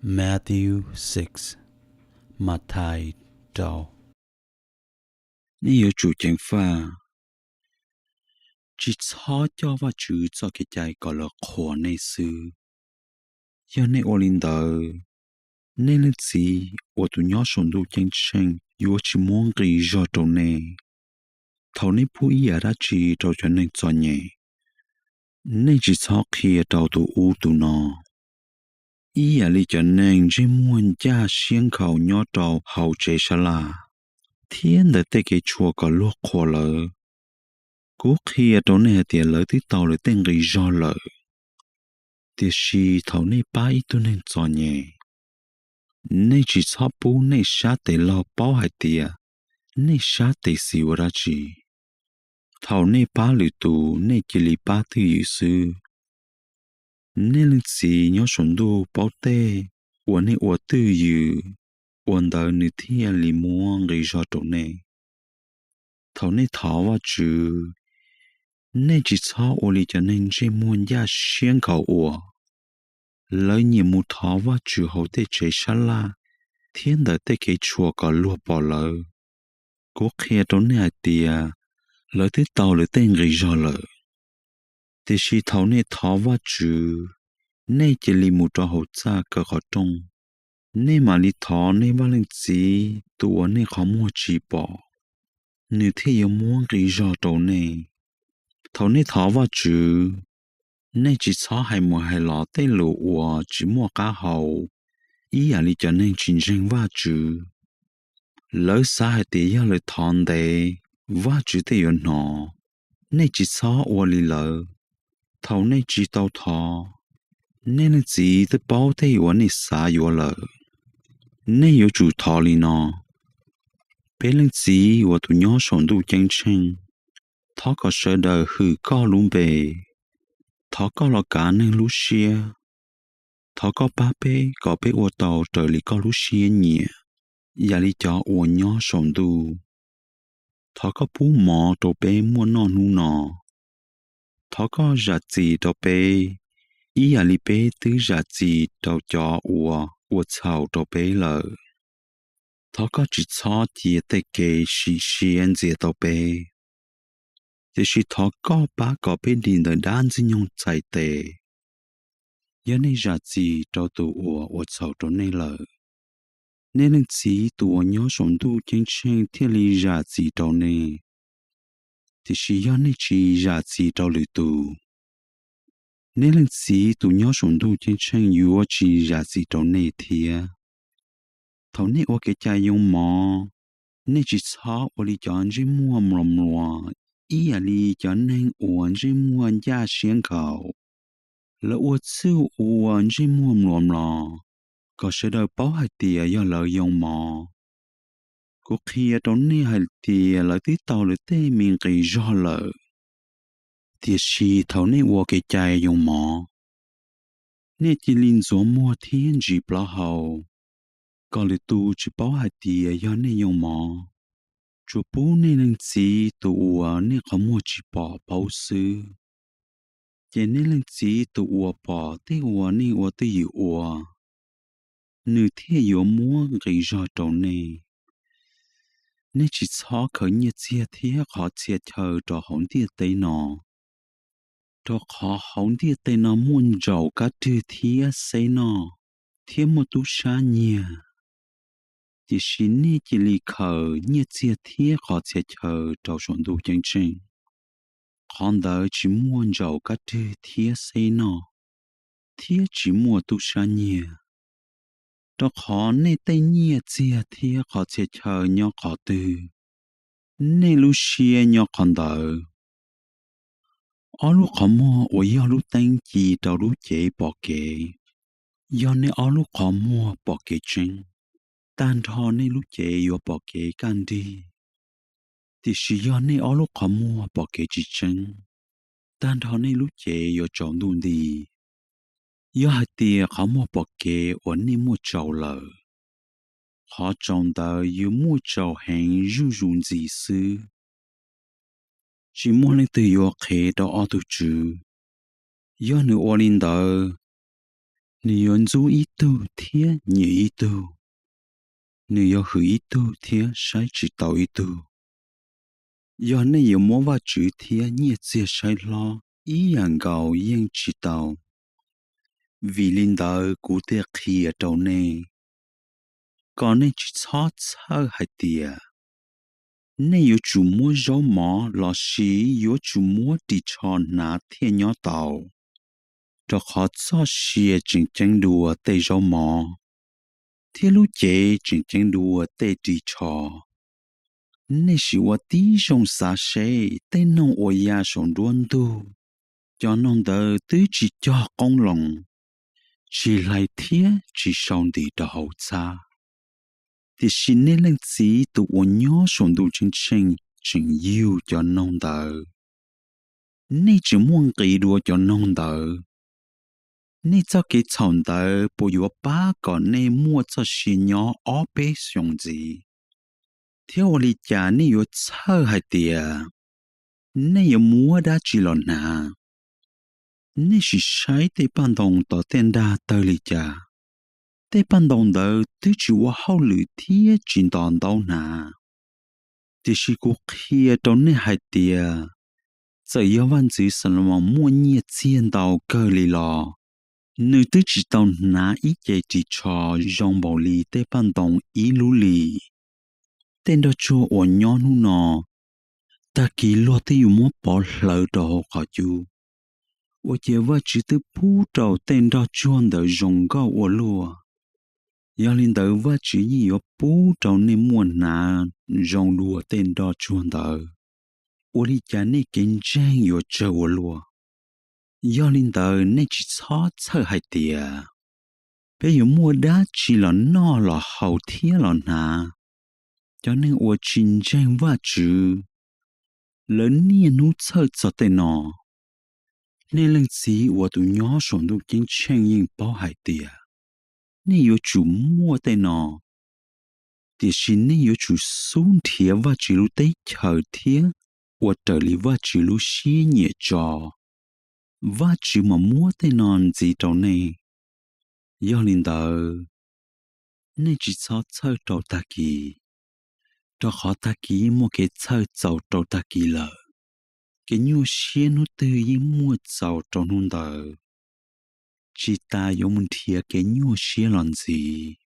Matthew six, Mathais rau. Nej yuav tsum ceev faj, tsis txhob coj Vajtswv txoj kev cai kom lawv qhuas nej xwb. Yog nej ua li ntawd, nej Leej Txiv uas tus nyob saum ntuj ceeb tsheej yuav tsis muab nqi zog rau nej. Thaum nej pub ib yam dab tsi rau cov neeg txom nyem, nej tsis txhob qhia rau tus ub tus no, ib yam li cov neeg ntsej muag ncaj siab nkhaus nyob rau hauv tsev sab laj thiab ntawm tej kev tshuam kom luag qhuas lawv. Kuv qhia rau nej hais tias lawv twb tau lawv tej nqi zog lawm. Tiam sis thaum nej pab ib tug neeg txom nyem, nej tsis txhob pub nej sab tes laug paub hais tias nej sab tes xis ua dab tsi. Thaum nej pab lwm tus, nej cia li pab twj ywm xwb. Nej Leej Txiv nyob saum ntuj paub tej uas nej ua twj ywm, ua ntawd nws thiaj li muab nqi zog rau nej. Thaum nej thov Vajtswv, nej tsis txhob ua li cov neeg ntsej muag ncaj siab nkhaus ua. Lawv nyiam mus thov Vajtswv hauv tej tsev sab laj thiab ntawm tej kev tshuam kom luag pom lawv. Kuv qhia rau nej hais tias lawv twb tau lawv tej nqi zog lawm. Tiam sis thaum nej thov Vajtswv, nej cia li mus rau hauv txaj kaw qhov rooj, nej mam li thov nej Vaj Leej Txiv tus uas nej qhov muag tsis pom, nws thiaj yuav muab nqi zog rau nej. Thaum nej thov Vajtswv, nej tsis txhob hais mus hais los tej lus uas tsis muaj qab hau ib yam li cov neeg tsis ntseeg Vajtswv. Lawv xav hais tias yog lawv thov ntev, Vajtswv thiaj yuav hnov. Nej tsis txhob ua li lawv. Thaum nej tsis tau thov, nej Leej Txiv twb paub tej uas nej xav yuav lawm. Nej yuav tsum thov li no: Peb Leej Txiv uas tus nyob saum ntuj ceeb tsheej, thov kom sawv daws hwm koj lub npe. Thov koj los kav neeg lub siab. Thov koj pab peb kom peb ua tau raws li koj lub siab nyiam, yam li cov uas nyob saum ntuj. Thov koj pub mov rau peb muaj noj hnub no. Thov koj zam txim rau peb, ib yam li peb twb zam txim rau cov uas ua txhaum rau peb lawm. Thov koj tsis txhob cia tej kev sim siab ntxias tau peb, tiam sis thov koj pab kom peb dim ntawm dab ntxwg nyoog txhais tes. Yog nej zam txim rau tus uas ua txhaum rau nej lawm, nej Leej Txiv tus uas nyob saum ntuj ceeb tsheej thiaj li zam txim rau nej. Tiam sis yog nej tsis zam txim rau lwm tus, nej Leej Txiv tus nyob saum ntuj ceeb tsheej yuav tsis zam txim rau nej thiab. Thaum nej ua kev cai yoo mov, nej tsis txhob ua li cov ntsej muag mluas mluas ib yam li cov neeg uas ntsej muag ncaj siab nkhaus. Lawv ua txuj ua ntsej muag mluas mluas kom sawv daws paub hais tias yog lawv yoo mov. Kuv qhia rau nej hais tias lawv twb tau lawv tej me nqi zog lawm. Tiam sis thaum nej ua kev cai yoo mov, nej cia li ntxuav muag thiab ntsis plaub hau, kom lwm tus tsis paub hais tias yog nej yoo mov. Tsuas pub nej Leej Txiv tus uas nej qhov muag tsis pom paub xwb. Ces nej Leej Txiv tus uas pom tej uas nej ua twj ywm ua, nws thiaj yuav muab nqi zog rau nej. Nej tsis txhob khaws nyiaj txiag thiab qhov txhia chaw rau hauv ntiaj teb no, rau qhov hauv ntiaj teb no muaj ntsaum kab rwg thiab xeb noj, thiab muaj tub sab nyiag. Tiam sis nej cia li khaws nyiaj txiag thiab qhov txhia chaw rau saum ntuj ceeb tsheej. Qhov ntawd tsis muaj ntsaum kab rwg thiab xeb noj, thiab tsis muaj tub sab nyiag. Rau qhov nej tej nyiaj txiag thiab qhov txhia chaw nyob qhov twg, nej lub siab nyob qhov ntawd. Ob lub qhov muag uas yog lub teeb ci rau lub cev pom kev. Yog nej ob lub qhov muag pom kev tseeb, tag nrho nej lub cev yuav pom kev kaj nrig. Tiam sis yog nej ob lub qhov muag pom kev tsis tseeb, tag nrho nej lub cev yuav tsaus ntuj nti. Yog hais tias qhov muag pom kev uas nej muaj tsaus lawm, qhov tsaus ntawd yuav muaj tsaus heev zuj zus ntxiv xwb. Tsis muaj leej twg yuav qhev rau ob tug tswv, yog nws ua li ntawd, Nws yuav ntxub ib tug thiab nyiam ib tug, nws yuav hwm ib tug thiab saib tsis taus ib tug. Yog nej yuav muab Vajtswv thiab nyiaj txiag saib hlob ib yam nkaus yeej tsis tau. Vim li ntawd kuv thiaj qhia rau nej, kom nej tsis txhob txhawj hais tias, nej yuav tsum muab zaub mov lossis yuav tsum muab ris tsho hnav thiaj nyob tau. Rau qhov txoj sia tseem ceeb dua tej zaub mov, thiab lub cev tseem ceeb dua tej ris tsho. Nej sim ua tib zoo xav seb tej noog uas ya saum nruab ntug, cov noog ntawd twb tsis cog qoob loo, tsis hlais thiab tsis sau ntis rau hauv txhab. Tiam sis nej Leej Txiv tus uas nyob saum ntuj ceeb tsheej tseem yug cov noog ntawd. Nej tseem muaj nqis dua cov noog ntawd. Nej txoj kev txhaum ntawd puas yuav pab kom nej muaj txoj sia nyob ob peb xyoos ntxiv? Thiab ua li cas nej yuav txhawj hais tias, nej yuav muab dab tsi los hnav? Nej sim saib tej paj ntoo tos tej nrag tawg li cas. Tej paj ntoo ntawd twb tsis ua hauj lwm thiab tsis ntos ntaub hnav. Tiam sis kuv qhia rau nej hais tias, txawm yog Vaj ntxwv Xalumoos muaj nyiaj txiag ntau kawg li los, nws twb tsis tau hnav ib ce ris tsho zoo npaum li tej paj ntoo ib lub li. Tej nroj tsuag uas nyob hnub no, tag kis luag twb yuav muab pov hlawv rau hauv qhov cub. Ua ciav Vajtswv twb pub rau tej nroj tsuag ntawd zoo nkauj ua luaj, yog li ntawd Vajtswv yeej yuav pub rau nej muaj hnav zoo dua tej nroj tsuag ntawd. Ua li cas nej kev ntseeg yuav tsawg ua luaj? Yog li ntawd nej tsis txhob txhawj hais tias, peb yuav muaj dab tsi los noj los haus thiab los hnav? Cov neeg uas tsis ntseeg Vajtswv, lawv niaj hnub txhawj txog tej no. Nej Leej Txiv uas tus nyob saum ntuj ceeb tsheej yeej paub hais tias, nej yuav tsum muaj tej no. Tiam sis nej yuav tsum xub nrhiav Vajtswv lub teb chaws thiab ua raws li Vajtswv lub siab nyiam tso, Vajtswv mam muab tej no ntxiv rau nej. Yog li ntawd, nej tsis txhob txhawj rau tag kis, rau qhov tag kis muaj kev txhawj txaus rau tag kis lawm. Kev nyuaj siab hnub twg yeej muaj txaus rau hnub ntawd. Tsis tas yuav mus nrhiav kev nyuaj siab los ntxiv.